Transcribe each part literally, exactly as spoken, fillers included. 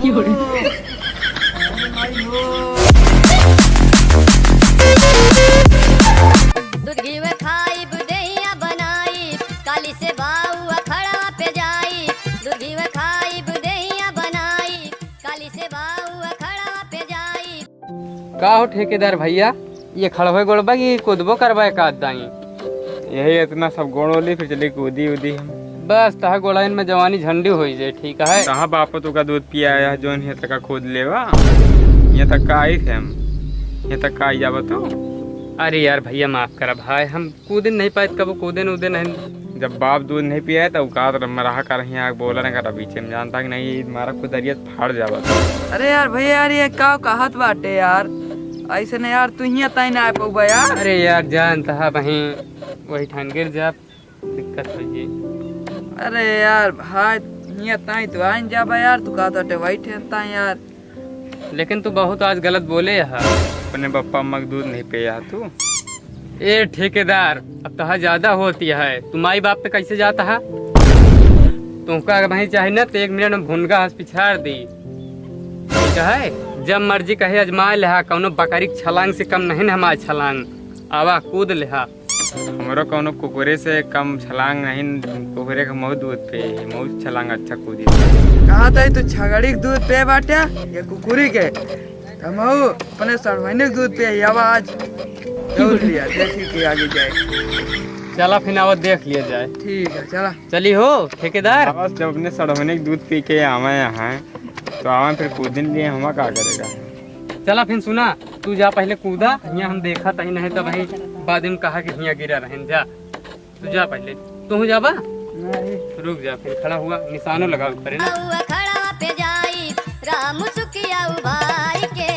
दूध घीव खाइब देहिया बनाइब, काली से बाऊ अखड़वा पे जाइब। दूध घीव खाइब देहिया बनाइब, काली से बाऊ अखड़वा पे जाइब। का हो ठेकेदार भइया, ये खड़वे गोड़बा की कूदबो करबा एक आध दाई? यही इतना सब गोड़ ओली, फिर चली कूदी उदी हम। बस तहा गोड़ाइन में जवानी झंडी होई जाए, ठीक है? कहाँ बाप तोका दूध पियाया है, जोन हियाँ तक कूद लेवा? हियाँ तक आई थे हम, हियाँ तक आई जाबा तू? अरे यार भइया, माफ करा भाई, हम कूदे नहीं पाए, कबो कूदे न उदे नहीं। जब बाप दूध नहीं पियाए, तब औकात रह, मरहा कर हियाँ बोला न करा बीचे में, जानता कि नहीं, मारा कुदरिया फाड़ जाबा तू। अरे यार भइया, यार ये का कहत बाटे यार, ऐसे नहीं यार, तू हियाँ ताई ना आ पउबा यार। अरे यार, जानता है वहीं, वही ठान गिर जा, दिक्कत हो जी। अरे यार भाई, हियाँ ताई तो आइन जाबा यार, तू कहत बाटे वही ठेन ताई यार। लेकिन तू बहुत आज गलत बोले ह। अपने बप्पा अम्मा के दूध नहीं पिया तू? ए ठेकेदार, अब तहा ज्यादा होती है। तू माई बाप पे कैसे जाता है? तुमका अगर नहीं चाहे ना तो एक मिनट में भुनगा हंस पिछाड़ दी। ठीक है, जब मर्जी कहे अजमा लेहा, कौनो बकरी के छलांग से कम नहीं न हमार छलांग। आवा कूद लेहा। हमरो कौनो कुकुरे से कम छलांग नहीं, कुकुरे के मऊ दूध पे, मऊ छलांग अच्छा कूदी। कहा था तू छगड़ी के दूध पे बाटे या कुकुरी के? हमहू अपने सड़वैने के दूध पे ही आवा आज। दौड़ लिया, देखी के आगे जाए। चला फिर आवा देख लिया जाए। ठीक है, चला। चली हो ठेकेदार। बस जब अपने सड़वैने के दूध पी के आवे यहाँ तो आवे फिर कूदन लिए हमा का करेगा। चला फिर सुना, तू जा पहले कूदा, हियाँ हम देखा तही नहीं तो भाई बाद में कहा कि हियाँ गिरा रहन। जा, तू जा पहले, तू जाबा? नहीं। रुक जा, फिर खड़ा हुआ, निशानो लगा ऊपर है ना। अखड़वा पे जाई, राम सुखिया उबाई के,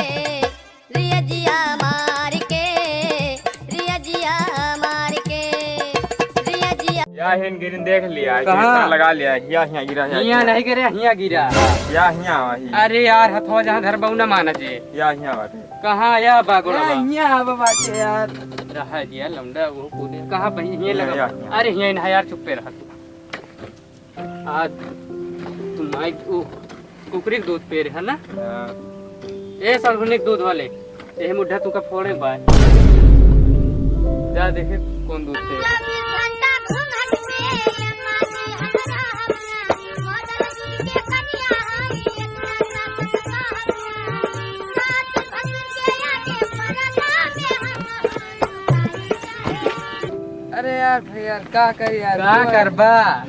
रियजिया मार के, रियजिया मार के, रियजिया। या हिन गिरिन देख लिया, कहाँ? निशान लगा लिया, हिया, हिया गिरा, हिया हिया गिरा। नहीं गिरे, हिया गिरा। या हिया आवा, हिया। अरे यार, हथवा जहाँ धरबा उ ना माना जे। या हिया बाटे। कहाँ या बा गोड़वा? या, हिया आवा बाटे यार। रहा दिया लौंडा, वो कूदे। कहाँ बही? हिया या, लगा। या, या। अरे हिया ना यार, चुप्पे रहा तू। आज तू माई, ओ, कुकरी के दूध पे रहा ना? हाँ। ए सड़हुने के दूध वाले, ए मुड्ढा तुका फोड़े बा। जा देखे कौन दूध पे। अरे यार भैया, का करी यार, का तू करबा?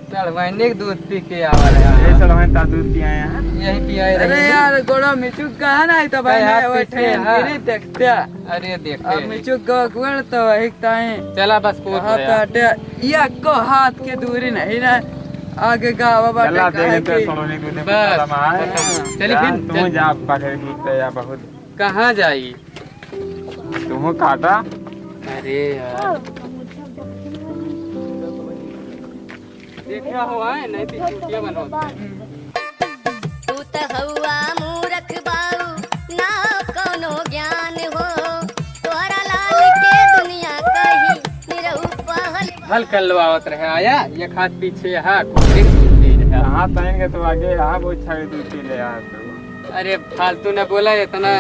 सड़वाइने के दूध पी के आवा रहा। ये सड़वाइन ता दूध पियाए हैं। यही पियाए अरे रहे। यार, गोड़ा मिचुक का है ना, तो भाई कई हाथ ना, वो पीछे ठेन है। गिरी देखते। अरे देखे। अब मिचुक का गुड़ तो वही ताई। चला बस कूद कहा गया। तो हटे, या को हाथ के दूरी नहीं ना, आगे गावा बाटे चला, काहे दे दे, की। सड़वाइन दूध बस। पता मार। खत्म। चली जा, फिर, तू चल। जा, बाटे दूध पे या बहुत। कहाँ जाई? तुहू काटा। अरे यार। देखा हो आए, नहीं तो चुटिया बनवा। तू त हउआ मूरख बाऊ, ना कौनो ज्ञान हो। तोहरा लाल के दुनिया कही निरहु पहल। हल कर लो आवत रहे आया, एक हाथ पीछे हा, कुछ दे रहा। हाँ, तैन के तो आगे हा, वो छाड़ी दूध पी ले यार। अरे फालतू न बोला, इतना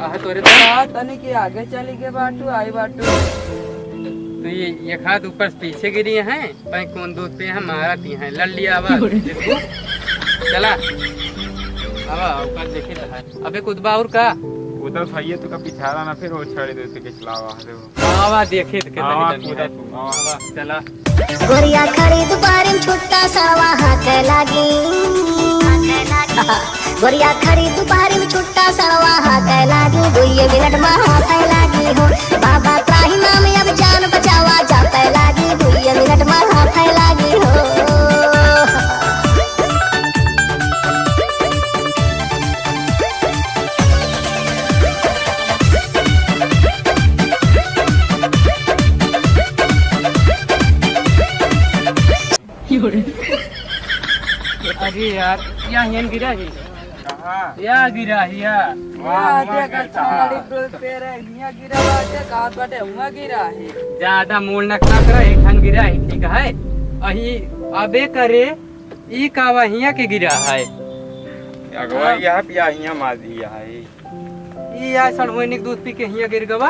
आह तोरे तो। हाँ, तनी के आगे चली गए बाटू, आई बाटू। तो ये एक हाथ ऊपर से पीछे गिरी है, भाई कौन दूध पे है, मारा ती है, लड़ लिया आवा। चला, आवा, ऊपर देखे तो है। अबे कुदबा और का? उधर भैया तो का पिछाड़ा ना, फिर वो छड़ी दूध के खिलावा, अरे वो। आवा, देखी तो कितना आवा, कितना कूदा है। तू, आवा। आवा, चला। गोरिया खड़ी दुपहरी में छुट्टा सड़वा हाथे लागी। गोरिया खड़ी दुपहरी में छुट्टा सड़वा हाथे लागी। दुइये मिनट में हाथे लागी हो। बाबा त्राही नाम अब जान बचावा जाते लागी। दुइये मिनट में हाथे लागी हो। अरे यार, या हियन गिरा ही। कहाँ? या गिरा ही, या। वाह, वाह, देखा, गिरता। छाड़ी को पैर है, हिया गिरा बाटे, कहाँ बाटे, हुआ गिरा है। ज्यादा मोल न खराब करा, एक खन गिरा है, ठीक है। अही अबे करे, ई कावा हिया के गिरा है। अगवा हाँ। यह पिया हियाँ मार दिया है। ई यार सड़वैनिक दूध पी के हियाँ गिर गवा।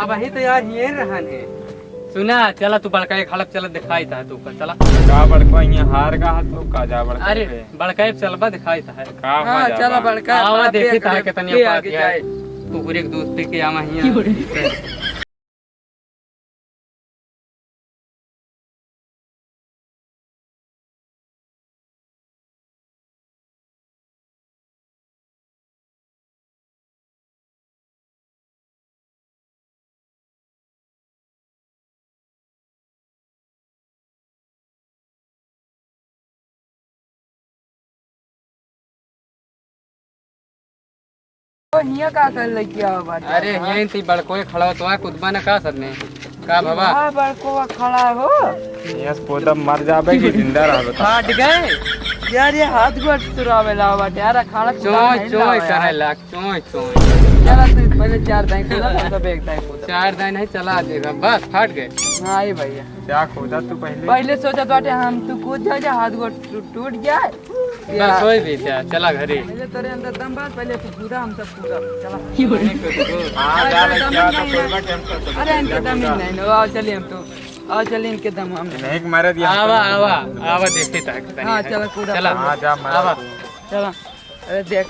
अब अही तो यार हियाँ रहन है। सुना, चला तू बड़का एक हड़प चला दिखाई ता तू का, चला। का बड़का हियाँ हार का हाथ तो का जा बड़का अरे, पे? बड़का एक चलबा दिखाई ता है। का हाँ, हुआ जा चला बा? बड़का आवा हड़प देखी एक ता है हड़प कितनी पे औकात आगे है। जाए। तू पूरे एक दूध पी के आवा हियाँ। ओ, हियाँ का कर लेके आवा बाटे? अरे, हाँ? हियाँ ती बड़कोए खड़ा हो, तो आ कुदबा न का सरने? का बाबा? हाँ, बड़कोआ खड़ा हो। यस, पोदब मर जाबे कि जिंदा रहबे? फाट गए। यार, ये हाथ गोड़ तुरावे लावा बाटे। यार, खाना चोय, चोय करे लाग, चोय, चोय। चला, तू पहले चार दाई कूदा, तब तो बेग दाई कूदा। चार दाई नहीं, चला देगा, बस, फाट गए। हाँ, ये भैया। क्या कूदा तू पहले? पहले सोचा बाटे हम तू कूद जा, जा, हाथ गोड़ टू-, टूट जाए। बस, होई भी जा, चला घरे। पहले तोरे अंदर दम बा, पहले तू कूदा, हम सब कूदा। चला। हाँ, अरे, जा, तोरे दम जा, नहीं तो ना। कोई बात, हम सब अरे, इनके दम ही कूदा। नहीं ना। आओ, चलिए हम तो। आओ, चलिए इनके दम हम नहीं। नहीं, मारे दिया हम आवा, तो। आवा, आवा, देखते तक तनी हाँ, है। चला, कूदा, चला। कूदा। हाँ, जा, मारा आवा। तू। चला। अरे, देख।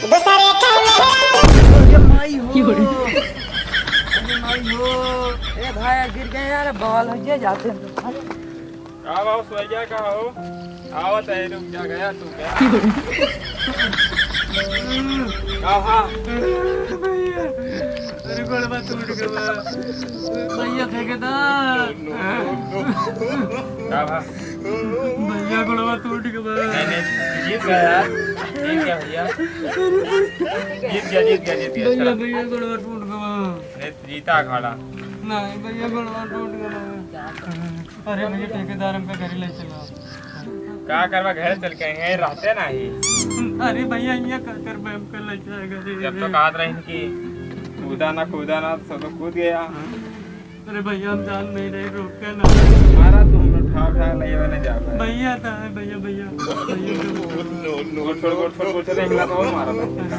दूसरे के मेहरारू। अरे, माई हो। अरे, माई हो। ए, भाई, गिर गए यार, बवाल हो गया, जाते हैं तो। का भाव सोइया का हो? आवत है, रुक जा, गया तू क्या? का भा? अरे गोड़वा टूट गवा। भैया ठेकेदार। का भा? भैया गोड़वा टूट गवा। नहीं, नहीं, जीत गया। जीत गया भैया। जीत गया, जीत गया, जीत गया, भैया, चलो। भैया गोड़वा टूट गवा। नहीं, जीता खड़ा। नहीं भैया, गोड़वा टूट गवा। अरे भैया, ठेकेदार हमका घरे ले चला। का करबा, घरे चल के यहीं रहते नहीं। अरे भैया, ये का करबा, हमका ले चला घरे। जब तो कहत रही कि कूदा ना, कूदा ना, तो सब तो कूद गया। अरे भैया, हम जान नहीं रहे, रोक के ना। मारा तो हम लोग ठा, ठा नहीं बने जा पाए। भैया, तो है भैया, भैया, भैया। गोड़ छोड़, गोड़ छोड़, गोड़ छोड़, एक लात और मारा था।